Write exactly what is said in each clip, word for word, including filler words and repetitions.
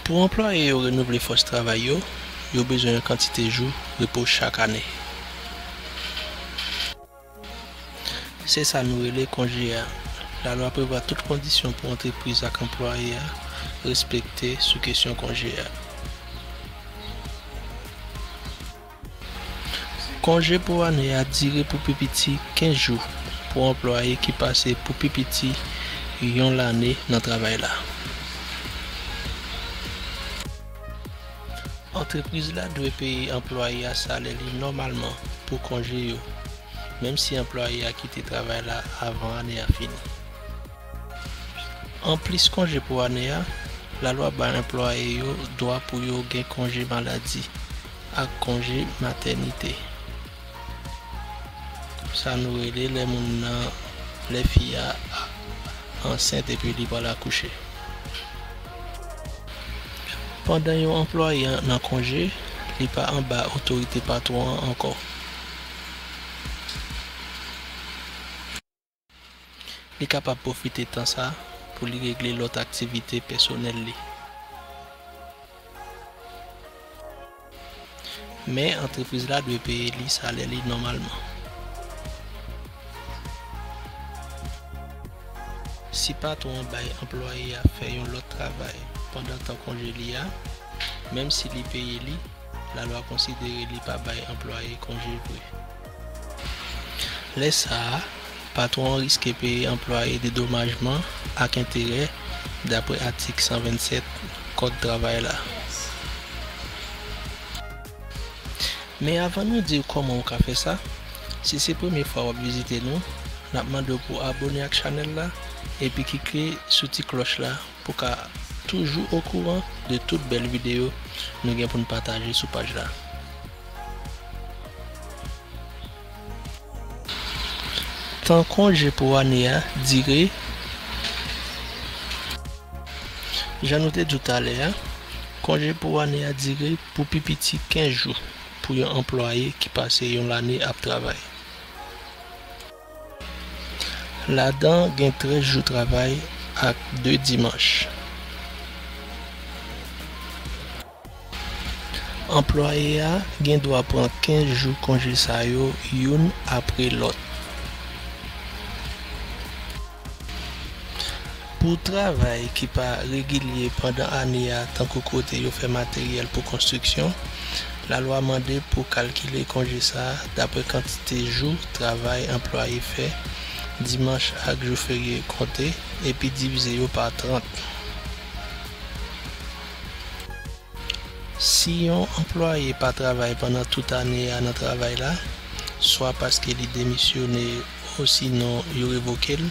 Pou anplwaye yo renouvle fòs travay yo, yo bezwen yon kantite jou repo chak ane. Se sa nou rele konje a. Lalwa prevwa tout kondisyon pou antrepriz ak anplwaye a respekte sou kesyon konje a. Konje pou ane a dire pou pi piti kenz jou pou anplwaye ki pase pou pi piti yon lane nan travay la. Antrepriz la dwe peye anplwaye a salè li nòmalman pou konje yo, menm si anplwaye a kite travay la avan ane a fini. Anplis konje pou ane a, lalwa bay anplwaye yo dwa pou yo gen konje maladi ak konje matènite. Sa nou rele lè moun nan, lè fi a ansent epi li pral akouche. Pandan yon anplwaye nan konje, li pa anba otorite patwon an ankò. Li kapab pwofite tan sa pou li regle lòt aktivite pèsonèl li. Men, antrepriz la dwe peye li salè li nòmalman. Si patwon an bay anplwaye a fè yon lòt travay pandan tan konje li a, menm si li peye li, lalwa konsidere li pa bay anplwaye konje vre. Lè sa a, patwon an riske peye anplwaye dedomajman ak enterè dapre atik san vennsèt Kòd travay la. Men avan nou di w kòman ou ka fè sa, si se premye fwa w ap vizite nou, n ap mande w pou abone ak chanèl la epi klike sou ti klòch la pou w ka toujou okouran de tout bèl videyo nou gen pou n pataje sou paj la. Tan konje pou ane a dire. Jan nou te di w talè a, konje pou ane a dire pou pi piti kenz jou pou yon anplwaye ki pase yon lane ap travay. Ladan gen trèz jou travay ak de dimanch. Anplwaye a gen dwa pran kenz jou konje sa yo youn apre lòt. Pou travay ki pa regilye pandan ane a, tankou kote yo fè materyèl pou konstriksyon, lalwa mande pou kalkile konje sa a dapre kantite jou travay anplwaye fè, dimanch ak jou ferye konte, epi divize yo pa trant. Si yon anplwaye pa travay pandan tout ane a nan travay la, swa paske li demisyone osinon yo revoke l,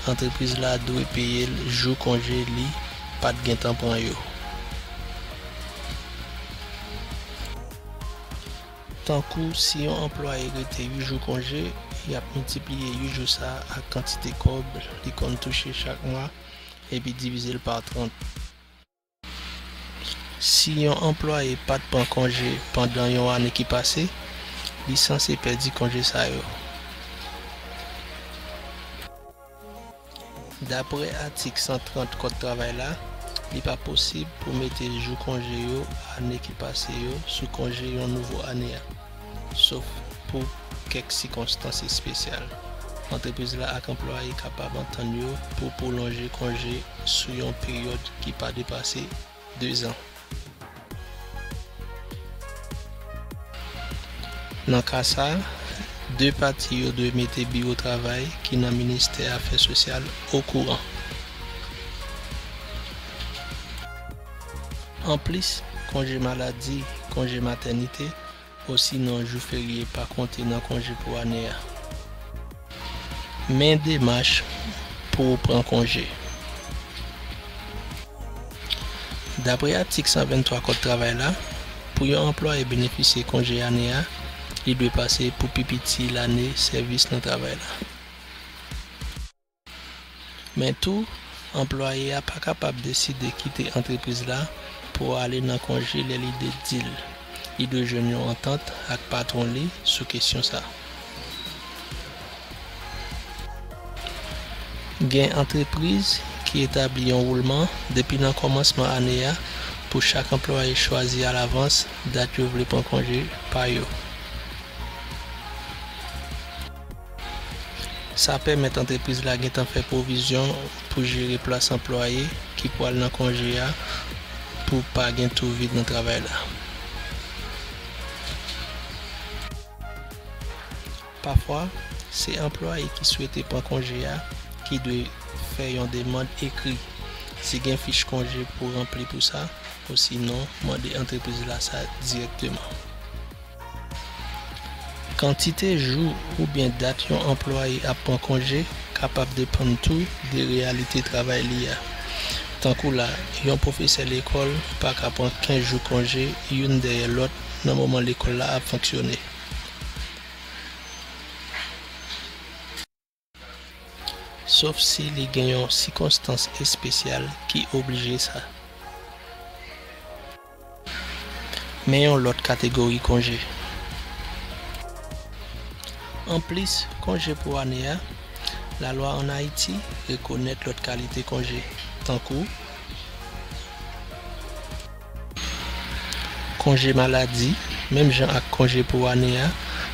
antrepriz la dwe peye l jou konje li pa t gentan pran yo. Tankou si yon anplwaye rete uit jou konje, y ap miltipliye uit jou sa a ak kantite kòb li konn touche chak mwa, epi divize l pa trant. Si yon anplwaye pa t pran konje pandan yon ane ki pase, li sanse pèdi konje sa yo. Dapre atik san trant Kòd travay la, li pa posib pou mete jou konje yo ane ki pase yo sou konje yon nouvo ane a, sof pou kèk sikonstans espesyal. Antrepriz la ak anplwaye kapab antann yo pou pwolonje konje sou yon peryòd ki pa depase dezan. Nan ka sa a, de pati yo dwe mete Biwo Travay ki nan Ministè Afè Sosyal okouran. Anplis, konje maladi, konje matènite, osinon jou ferye pa konte nan konje pou ane a. Men demach pou w pran konje. Dapre atik san venntwa Kòd travay la, pou yon anplwaye benefisye konje ane a, li dwe pase pou pi piti lane sèvis nan travay la. Men tou, anplwaye a pa kapab deside kite antrepriz la pou ale nan konje lè lide di l. Li dwe jwenn yon antant ak patwon li sou kesyon sa. Gen antrepriz ki Etabli yon woulman depi nan kòmansman ane a pou chak anplwaye chwazi alavans dat yo vle pran konje pa yo. Sa pèmèt antrepriz la gentan fè pwovizyon pou jere plas anplwaye ki pral nan konje a pou pa gen twou vid nan travay la. Pafwa, se anplwaye ki swete pran konje a ki dwe fè yon demann ekri si gen fich konje pou ranpli pou sa, osinon mande antrepriz la sa dirèkteman. Kantite jou oubyen dat yon anplwaye ap pran konje kapab depann tou de reyalite travay li a. Tankou la, yon pwofesè lekòl pa ka pran kenz jou konje youn dèyè lòt nan moman lekòl la ap fonksyone. Sof si li gen yon sikonstans espesyal ki oblije sa. Men yon lòt kategori konje. Anplis konje pou ane a, lalwa ann Ayiti rekonèt lòt kalite konje, tankou konje maladi, menm jan ak konje pou ane a,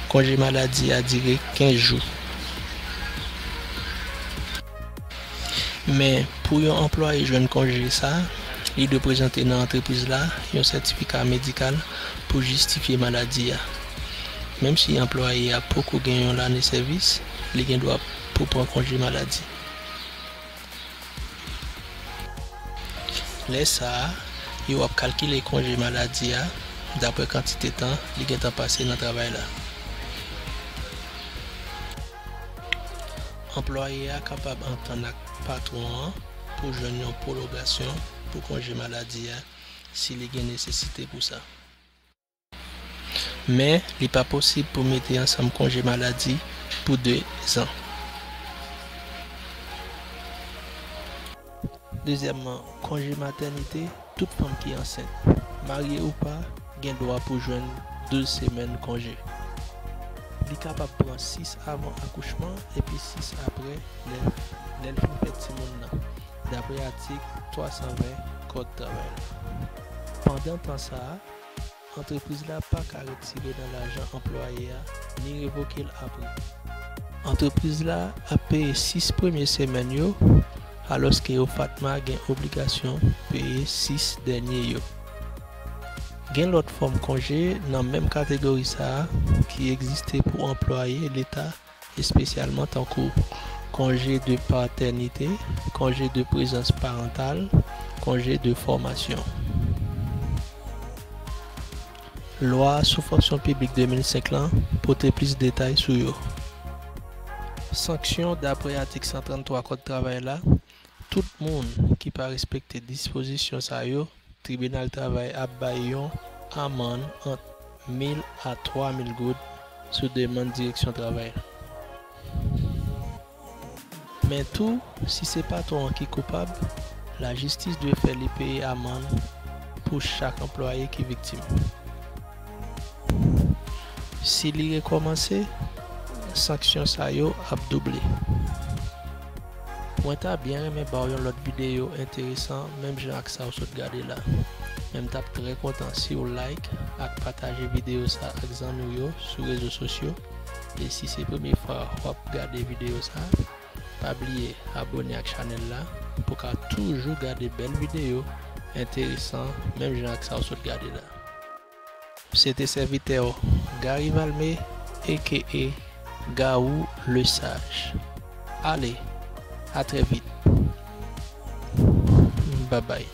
konje maladi a dire kenz jou. Men, pou yon anplwaye jwenn konje sa a, li dwe prezante nan antrepriz la yon sètifika medikal pou jistifye maladi a. Menm si anplwaye a poko gen yon lane sèvis, li gen dwa pou pran konje maladi. Lè sa a, yo ap kalkile konje maladi a dapre kantite tan li gentan pase nan travay la. Anplwaye a kapab antann ak patwon an pou jwenn yon pwolongasyon pou konje maladi a si li gen nesesite pou sa. Men, li pa posib pou mete ansanm konje maladi pou de zan. Dezyèmman, konje matènite, tout fanm ki ansent, marye ou pa, gen dwa pou jwenn douz semèn konje. Li kapab pran sis avan akouchman epi sis apre lè, lè l fin fè timoun nan, dapre atik twa san ven Kòd travay la. Pandan tan sa a, antrepriz la pa ka retire nan lajan anplwaye a ni revoke l apre. Antrepriz la ap peye sis premye semèn yo, alòske OFATMA gen obligasyon peye sis dènye yo. Gen lòt fòm konje nan menm kategori sa a ki egziste pou anplwaye leta espesyalman tankou konje de patènite, konje de prezans parantal, konje de fòmasyon. Lwa sou fonksyon piblik de mil senk lan pote plis detay sou yo. Sanksyon dapre atik san tranntwa Kòd travay la, tout moun ki pa respekte dispozisyon sa yo, tribinal travay ap bay yon amann ant mil a twa mil goud sou demann Direksyon Travay la. Men tou, si se patwon an ki koupab, lajistis dwe fè li peye amann pou chak anplwaye ki viktim. Si li rekòmanse, sanksyon sa yo ap double. Mwen ta byen renmen ba w yon lòt videyo enteresan, menm jan ak sa w sot gade la. Men m t ap trè kontan si w like ak pataje videyo sa ak zanmi w yo sou rezo sosyo. E si se premye fwa w ap gade videyo sa, pa bliye abòne ak chanèl la pou w ka toujou gade bèl videyo enteresan, menm jan ak sa w sot gade la. Se te sèvitè w, Gary Valmé, aka Gawou le Sage. Ale, a trè vit. Babay.